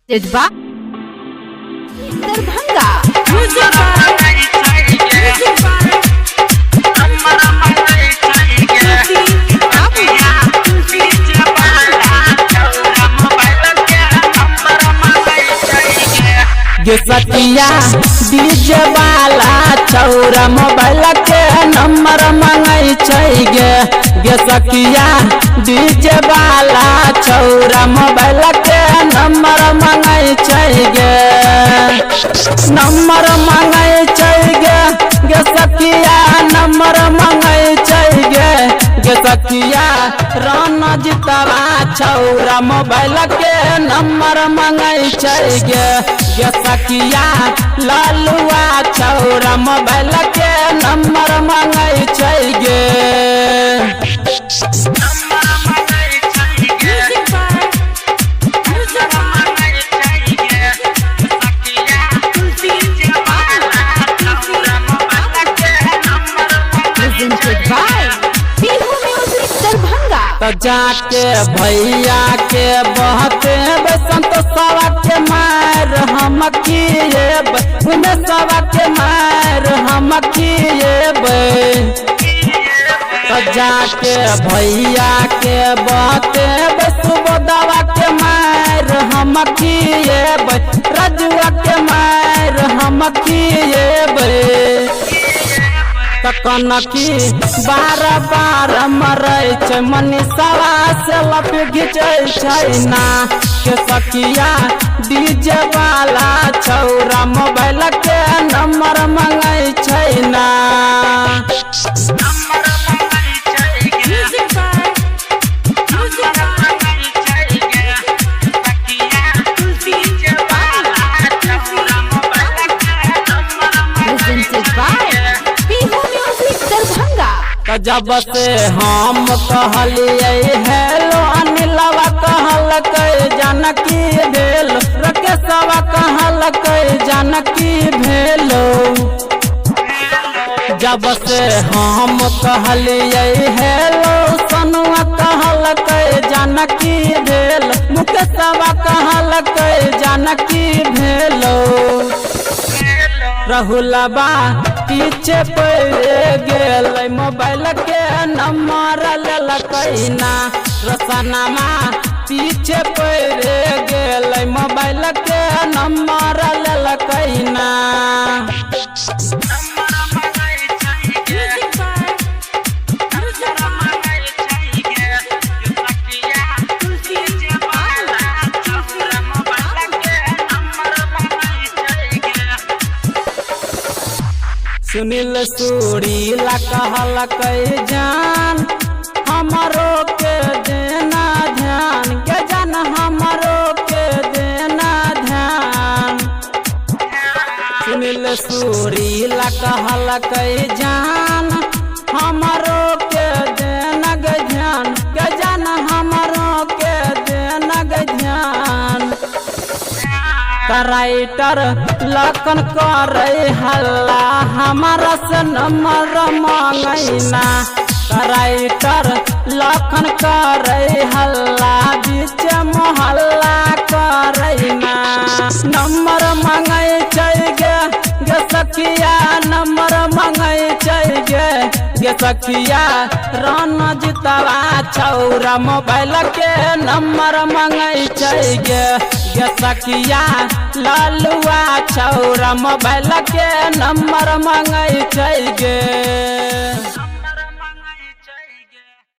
Presented by Darbhanga. Music by Music by Tulsi Babu. Tulsi गे सखिया DJ वाला छौरा मोबाइल के नंबर मंगै छै गे। गे सखिया डीजे वाला छौरा मोबाइल के नंबर मंगै छै गे। नंबर मंगै छै गे। गे सखिया नंबर मंगै छै गे। गे सखिया रान जितवा छौरा मोबाइल के नंबर मंगै छै गे। गे सखिया लालुआ छौरा मोबाइल के नंबर मंगै छै गे। Music by Music by Tulsi Babu. Tulsi Babu. Presented by Bihu Music Darbhanga. तो जाके भैया के बहते बसंत सवा के मार हम खिएब, उन्हें सवा के मार हम खिएब। तो जाके भैया के बहते सुबोधवा के मार हम खिएब, रजुआ के मार हम खिएब। तकनकी बार बार मरै छै मनीषवा से लप घिचै छै ना। के सखिया डीजे वाला छौरा मोबाइल के नंबर मंगै छै ना। Music by Music by Tulsi Babu. Tulsi Babu. Presented by Bihu Music Darbhanga. त जब से हम कहलियै हेलो अनिलवा कहलकै जानकी भेल, रकेशवा कहलकै जानकी भेलो। जब से हम कहलियै हेलो सनुआ कहलकै जानकी भेल, मुकेशवा कहलकै जानकी भेलो। रहुलबा पीछे पड़ि गेलै मोबाइल के नंबर लेलकै ना। रोशनमा पीछे पड़ि गेलै मोबाइल के नंबर लेलकै ना। Music by Music by Tulsi Babu. Tulsi Babu. Sunil Surila कहलकै जान हमरो के देना ध्यान, के जान हमरो के देना ध्यान। सुनील सूरीला कहलकै जान हमरो के देना गे ध्यान, के जान हमरो के देना गे ध्यान। राइटर लखन करे हल्ला हमारा से नंबर मंगैना। राइटर लखन करे हल्ला बीच मोहल्ला करैना। नंबर मंगै छै गे। गे सखिया नंबर मंगै छै गे। गे सखिया रान जितवा छौरा मोबाइल के नंबर मंगै छै गे। गे सखिया लालुआ छौरा मोबाइल के नंबर मंगै छै गे।